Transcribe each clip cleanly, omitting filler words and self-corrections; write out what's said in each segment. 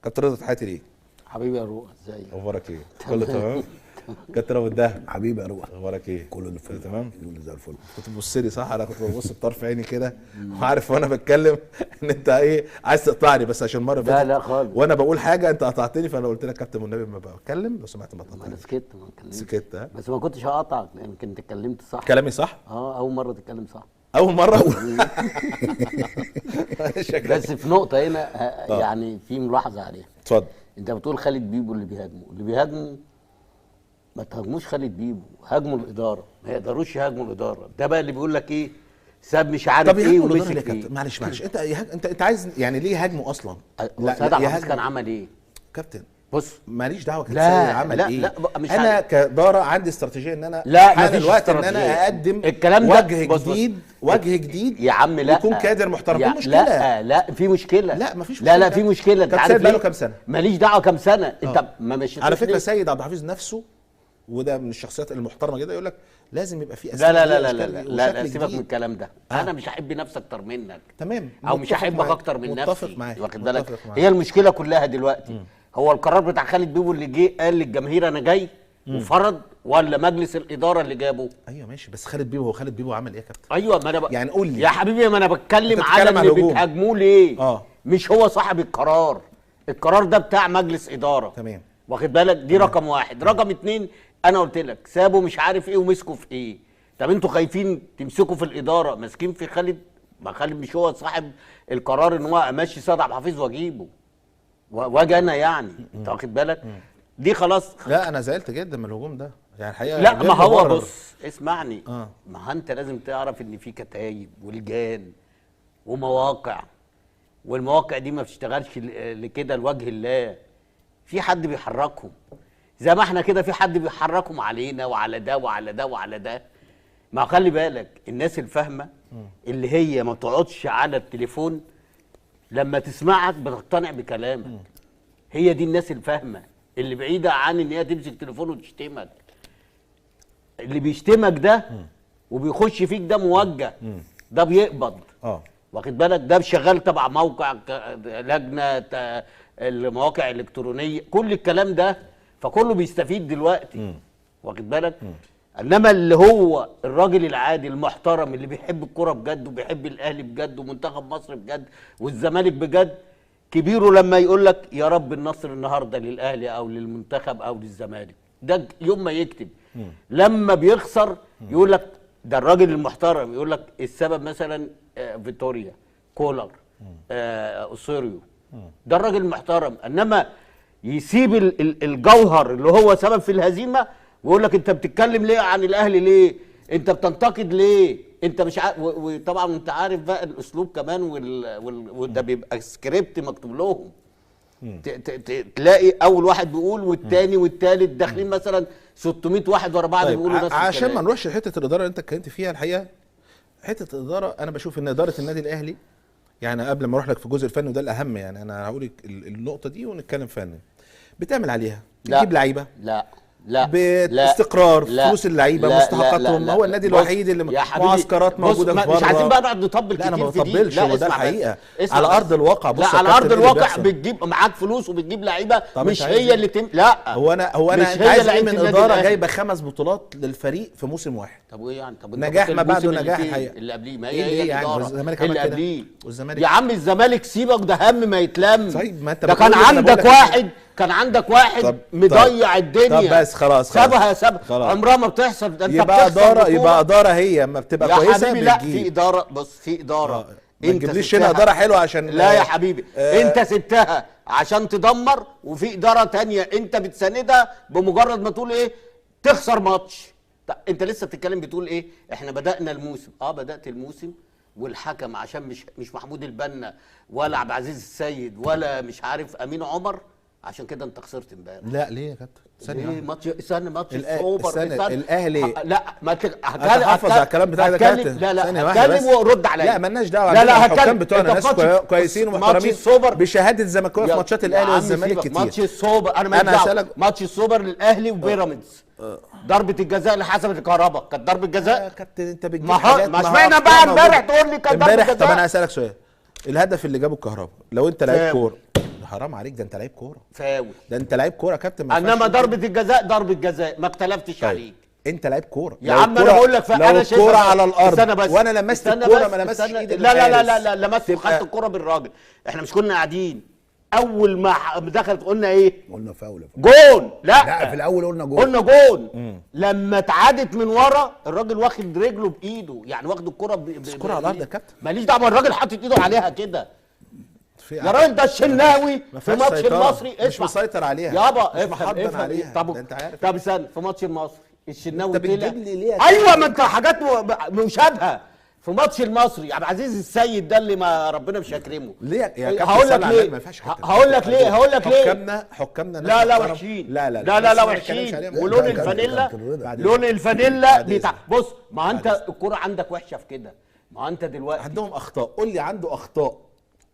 كابتن رضا، تحياتي ليك. حبيبي يا رؤى، ازيك؟ اخبارك ايه؟ كله تمام؟ كابتن ابو الدهب، حبيبي يا رؤى، اخبارك ايه؟ كله الفل، تمام؟ كله زي الفل. كنت بتبص لي صح؟ انا كنت ببص بطرف عيني كده وعارف وانا بتكلم ان انت ايه عايز تقطعني، بس عشان المرة لا لا خالص، وانا بقول حاجة انت قطعتني، فانا قلت لك كابتن والنبي ما بتكلم لو سمحت ما تقطعنيش. انا سكت، ما اتكلمتش. سكت ها؟ بس ما كنتش هقطعك لان كنت اتكلمت صح. كلامي صح؟ اه، اول مرة تتكلم صح. اول مرة. بس في نقطة هنا يعني في ملاحظة عليها. اتفضل. انت بتقول خالد بيبو اللي بيهاجمه، اللي بيهاجمه ما تهاجموش خالد بيبو، هاجموا الادارة، ما يقدروش يهاجموا الادارة. ده بقى اللي بيقول لك ايه، ساب مش عارف ايه ومسك ايه. معلش معلش، انت عايز يعني ليه يهاجموا اصلا؟ لا سيد عبد الحفيظ كان عمل ايه؟ كابتن بص، ماليش دعوه كابتن سيد عمل لا ايه. لا مش انا كادارة عندي استراتيجية ان انا لا حان الوقت ان انا اقدم الكلام ده وجه جديد، وجه جديد يا عم. لا يكون كادر محترم. في مشكلة؟ لا لا في مشكلة. لا مفيش مشكلة. لا لا في مشكلة. انت عارف بقاله كام سنة؟ ماليش دعوه كام سنة. انت ما مشيتش على فكرة. سيد عبد الحفيظ نفسه، وده من الشخصيات المحترمة جدا، يقول لك لازم يبقى في لا لا لا لا لا لا, لا سيبك من الكلام ده. انا مش هحب نفسي اكتر منك، تمام، او مش هحبك اكتر من نفسي. متفق معاك، واخد بالك؟ هي المشكلة كلها دلوقتي هو القرار بتاع خالد بيبو اللي جه قال للجماهير انا جاي وفرض، ولا مجلس الادارة اللي جابه؟ ايوه ماشي، بس خالد بيبو، هو خالد بيبو عمل ايه يا كابتن؟ ايوه ما انا يعني قول لي يا حبيبي، ما انا بتكلم على اللي بتهاجموه ليه؟ مش هو صاحب القرار، القرار ده بتاع مجلس ادارة، تمام، واخد بالك؟ دي رقم واحد. رقم اتنين، انا قلت لك سابوا مش عارف ايه ومسكوا في ايه. طب انتوا خايفين تمسكوا في الادارة، ماسكين في خالد؟ ما خالد مش هو صاحب القرار ان هو امشي سيد عبد الحفيظ واجيبه واجي انا، يعني انت واخد بالك؟ دي خلاص. لا انا زعلت جدا من الهجوم ده يعني الحقيقة. لا ما هو بص اسمعني، ما انت لازم تعرف ان في كتايب ولجان ومواقع، والمواقع دي ما بتشتغلش لكده لوجه الله، في حد بيحركهم زي ما احنا كده، في حد بيحركهم علينا وعلى ده وعلى ده وعلى ده. ما خلي بالك الناس الفاهمه اللي هي ما بتقعدش على التليفون لما تسمعك بتقتنع بكلامك. هي دي الناس الفاهمه اللي بعيدة عن ان هي تمسك تليفون وتشتمك. اللي بيشتمك ده وبيخش فيك ده موجه، ده بيقبض، واخد بالك؟ ده شغال تبع موقع لجنة المواقع الالكترونية، كل الكلام ده، فكله بيستفيد دلوقتي، واخد بالك؟ انما اللي هو الراجل العادي المحترم اللي بيحب الكرة بجد وبيحب الاهلي بجد ومنتخب مصر بجد والزمالك بجد، كبيرة لما يقول لك يا رب النصر النهارده للاهلي او للمنتخب او للزمالك، ده يوم ما يكتب. لما بيخسر يقول لك ده الراجل المحترم، يقول لك السبب مثلا فيتوريا، كولر، اوسوريو، ده الراجل المحترم. انما يسيب الجوهر اللي هو سبب في الهزيمة ويقول لك انت بتتكلم ليه عن الاهلي، ليه انت بتنتقد، ليه انت مش عارف. وطبعا انت عارف بقى الاسلوب كمان وده بيبقى سكريبت مكتوب لهم. تلاقي اول واحد بيقول والتاني والتالت داخلين مثلا 600 واحد ورا بعض. طيب بيقولوا نفس الكلام. عشان ما نروحش لحته الادارة اللي انت اتكلمت فيها، الحقيقة حتة الادارة انا بشوف ان ادارة النادي الاهلي، يعني قبل ما اروح لك في الجزء الفني وده الاهم، يعني انا هقول النقطة دي ونتكلم فني، بتعمل عليها، بتجيب لعيبة، لا لا باستقرار فلوس اللعيبة، مستحقاتهم. هو النادي الوحيد اللي معسكرات موجودة في بره. مش عايزين بقى نقعد نطبل كتير. لا انا ما بطبلش، هو ده الحقيقة على ارض الواقع. بص لا على ارض الواقع بتجيب معاك فلوس وبتجيب لعيبة مش هي اللي لا هو انا انت عايز ايه من ادارة جايبه 5 بطولات للفريق في موسم واحد؟ طب وايه يعني؟ طب نجاح ما بعده نجاح الحقيقة اللي قبليه، ما هي يعني الزمالك اللي قبليه. يا عم الزمالك سيبك، ده هم ما يتلم. طيب ما انت ده كان عندك واحد، كان عندك واحد مضيع الدنيا. طب بس خلاص، سابها سابها، عمرها ما بتحصل. ده انت يبقى ادارة، يبقى ادارة هي اما بتبقى كويسة يا حبيبي. لا في ادارة، بص في ادارة، ما تجيبليش هنا ادارة حلوة عشان لا يا حبيبي انت سبتها عشان تدمر، وفي ادارة ثانية انت بتساندها بمجرد ما تقول ايه تخسر ماتش. طب انت لسه بتتكلم بتقول ايه احنا بدأنا الموسم، بدأت الموسم والحكم عشان مش محمود البنا ولا عبد العزيز السيد ولا مش عارف امين عمر، عشان كده انت خسرت امبارح. لا ليه يا كابتن؟ ثانية ليه ماتش، استنى ماتش السوبر الاهلي. لا ما هتحافظ على الكلام بتاعك ده يا كابتن. لا لا هتكلم ورد عليا. لا مالناش دعوه. لا لا الحكام بتوعنا ناس كويسين ومحترمين بشهادة الزملكاويه في ماتشات الاهلي والزمالك كتير. ماتش السوبر انا ماليش دعوه، ماتش السوبر للاهلي وبيراميدز ضربه الجزاء اللي حسبت الكهرباء كانت ضربه جزاء يا كابتن. انت بتجيب حاجات ما اشمعنى بقى امبارح تقول لي كانت ضربه جزاء امبارح. طب انا هسالك سؤال، الهدف اللي جابه الكهرباء لو انت لعيب كورة حرام عليك، ده انت لعيب كورة. فاول، ده انت لعيب كورة يا كابتن. انما ضربه الجزاء ضربه جزاء، ما اختلفتش. طيب. عليك انت لعيب كورة يا عم. انا بقول لك انا شايف الكورة على الارض وانا لمست الكورة، ما لمستش ايدي. لا لا لا لا، لمست، خدت الكورة بالراجل. احنا مش كنا قاعدين اول ما دخلت قلنا ايه؟ قلنا فاول، جون. لا لا، في الاول قلنا جون، قلنا جون. لما اتعادت من ورا الراجل واخد رجله بايده، يعني واخد الكورة الكورة على الارض يا كابتن. ماليش دعوه، الراجل حاطط ايده عليها كده يا راجل. ده الشناوي في ماتش المصري مش مسيطر عليها يابا، افهم عليها. طب انت عارف. طب استنى، في ماتش المصري الشناوي طلع. ايوه، ما انت حاجات مشابهة في ماتش المصري. عبد العزيز السيد ده اللي ما ربنا مش هيكرمه. ليه يا كابتن؟ هقول لك ليه، هقول لك ليه، هقول لك ليه. حكامنا لا لا وحشين، لا لا لا لا وحشين. ولون الفانيلا، لون الفانيلا بتاع. بص، ما انت الكورة عندك وحشة في كده. ما انت دلوقتي عندهم اخطاء. قول لي عنده اخطاء.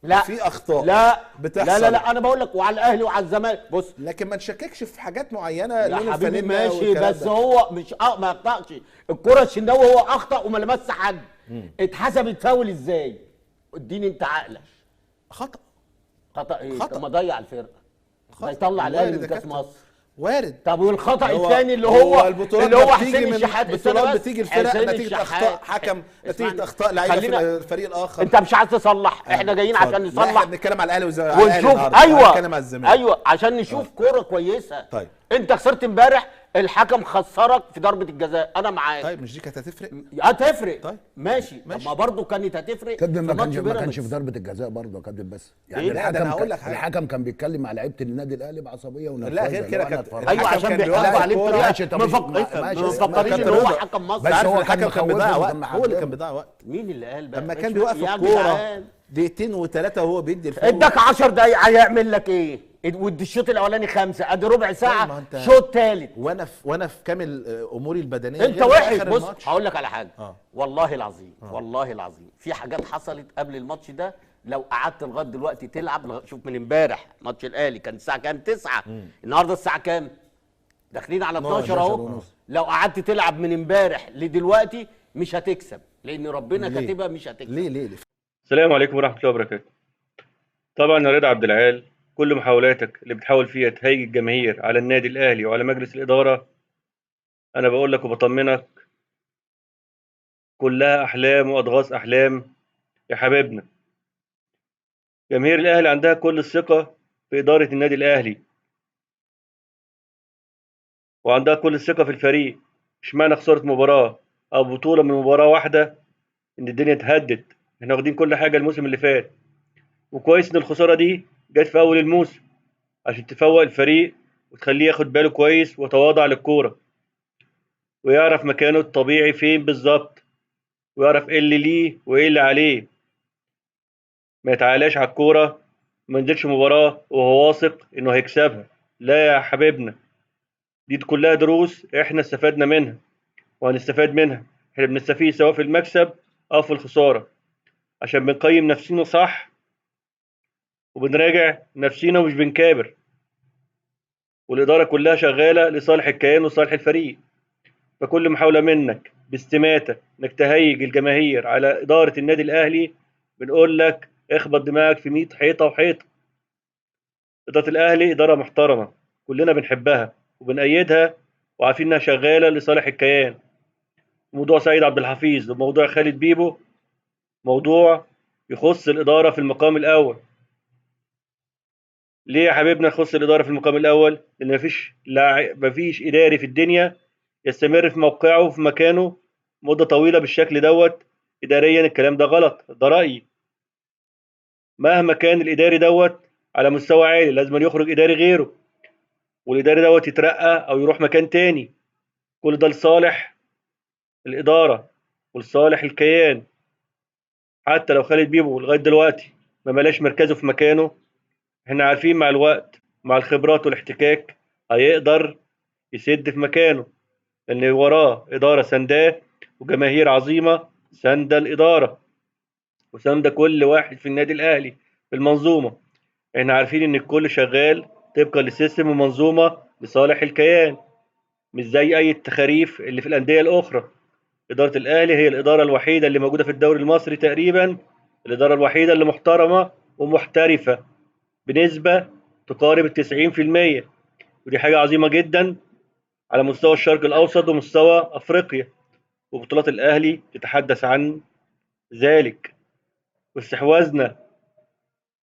لا، في اخطاء لا بتحصل. لا لا لا، انا بقول لك، وعلى الاهلي وعلى الزمالك. بص، لكن ما نشككش في حاجات معينة. لون الفانيلا ماشي، بس هو مش ما اخطاش الكره. الشناوي هو اخطا وما لمس حد. اتحسبت فاول ازاي؟ اديني انت عقلك. خطا. خطا ايه؟ طب ما ضيع الفرقة، ده يطلع الاهلي من كاس مصر. وارد. طب والخطا الثاني اللي هو اللي هو حسين الشحات. البطولات بتيجي الفرق نتيجة اخطاء حكم، نتيجة اخطاء لعيبة في الفريق الاخر. انت مش عايز تصلح، احنا جايين عشان نصلح. احنا بنتكلم على الاهلي والزمالك ونشوف. ايوه، بنتكلم على الزمالك. ايوه، عشان نشوف كورة كويسة. طيب انت خسرت امبارح، الحكم خسرك في ضربه الجزاء، انا معاك. طيب مش دي كانت هتفرق؟ هتفرق. طيب ماشي، ما برضه كانت هتفرق. كابتن ما كانش في ضربه الجزاء برضه يا كابتن، بس يعني إيه؟ الحكم كان بيتكلم مع لعيبة النادي الاهلي بعصبيه ونرفزه. لا غير كده كابتن. ايوه، عشان بيحكموا عليه بطريقة ما مفكرين ان هو حكم مصر. بس هو الحكم كان بيضيع وقت، هو اللي كان بيضيع وقت. مين اللي قال بقى؟ لما كان بيوقف الكورة دقيقتين وثلاثة وهو بيدي الفاول. اداك 10 دقايق هيعمل لك ايه؟ ودي الشوط الاولاني 5، ادي ربع ساعة شوط ثالث. وانا في كامل اموري البدنية. انت وحش. بص هقول لك على حاجة. والله العظيم، والله العظيم في حاجات حصلت قبل الماتش ده، لو قعدت لغاية دلوقتي تلعب. شوف من امبارح ماتش الاهلي كان الساعة كام؟ 9. النهارده الساعة كام؟ داخلين على 12 اهو. لو قعدت تلعب من امبارح لدلوقتي مش هتكسب، لان ربنا كاتبها مش هتكسب. ليه ليه؟ السلام عليكم ورحمة الله وبركاته. طبعا يا رضا عبد العال، كل محاولاتك اللي بتحاول فيها تهيج الجماهير على النادي الأهلي وعلى مجلس الإدارة، أنا بقول لك وبطمنك كلها أحلام وأضغاث أحلام يا حبيبنا. جماهير الأهلي عندها كل الثقة في إدارة النادي الأهلي، وعندها كل الثقة في الفريق. مش معنى خسارة مباراة أو بطولة من مباراة واحدة إن الدنيا اتهدت. احنا واخدين كل حاجة الموسم اللي فات، وكويس إن الخسارة دي جت في أول الموسم عشان تفوق الفريق وتخليه ياخد باله كويس ويتواضع للكورة ويعرف مكانه الطبيعي فين بالظبط، ويعرف ايه اللي ليه وايه اللي عليه. ما يتعالاش على الكورة، ما ينزلش مباراة وهو واثق انه هيكسبها. لا يا حبيبنا، دي كلها دروس احنا استفدنا منها وهنستفاد منها. احنا بنستفيد سواء في المكسب او في الخسارة، عشان بنقيم نفسنا صح وبنراجع نفسينا ومش بنكابر. والإدارة كلها شغالة لصالح الكيان وصالح الفريق. فكل محاولة منك باستماتة انك تهيج الجماهير على إدارة النادي الأهلي، بنقول لك اخبط دماغك في 100 حيطة وحيطة. إدارة الأهلي إدارة محترمة، كلنا بنحبها وبنأيدها وعارفين انها شغالة لصالح الكيان. موضوع سيد عبد الحفيظ وموضوع خالد بيبو موضوع يخص الإدارة في المقام الأول. ليه يا حبيبنا يخص الإدارة في المقام الأول؟ لأن مفيش إداري في الدنيا يستمر في موقعه وفي مكانه مدة طويلة بالشكل دوت. إداريا الكلام ده غلط، ده رأيي. مهما كان الإداري دوت على مستوى عالي لازم يخرج إداري غيره، والإداري دوت يترقى أو يروح مكان تاني. كل ده لصالح الإدارة ولصالح الكيان. حتى لو خالد بيبو لغاية دلوقتي ما ملاش مركزه في مكانه، احنا عارفين مع الوقت مع الخبرات والاحتكاك هيقدر يسد في مكانه، لان وراه إدارة سنداه وجماهير عظيمة سندة الإدارة وسندة كل واحد في النادي الأهلي في المنظومة. احنا عارفين ان الكل شغال طبقا لسيستم ومنظومة لصالح الكيان، مش زي اي التخاريف اللي في الأندية الأخرى. إدارة الأهلي هي الإدارة الوحيدة اللي موجودة في الدوري المصري تقريبا، الإدارة الوحيدة اللي محترمة ومحترفة بنسبة تقارب 90%، ودي حاجة عظيمة جدا على مستوى الشرق الأوسط ومستوى أفريقيا، وبطولات الأهلي تتحدث عن ذلك. واستحواذنا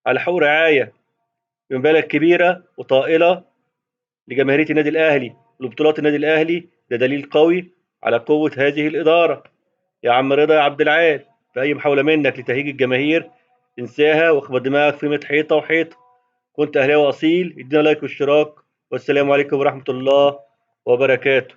على حقوق رعاية بمبالغ كبيرة وطائلة لجماهيرية النادي الأهلي ولبطولات النادي الأهلي ده دليل قوي على قوة هذه الإدارة. يا عم رضا يا عبد العال، في أي محاولة منك لتهيج الجماهير انساها واخبط دماغك في 100 حيطة وحيطة. كنت أهلاوي أصيل، ادينا لايك واشتراك، والسلام عليكم ورحمة الله وبركاته.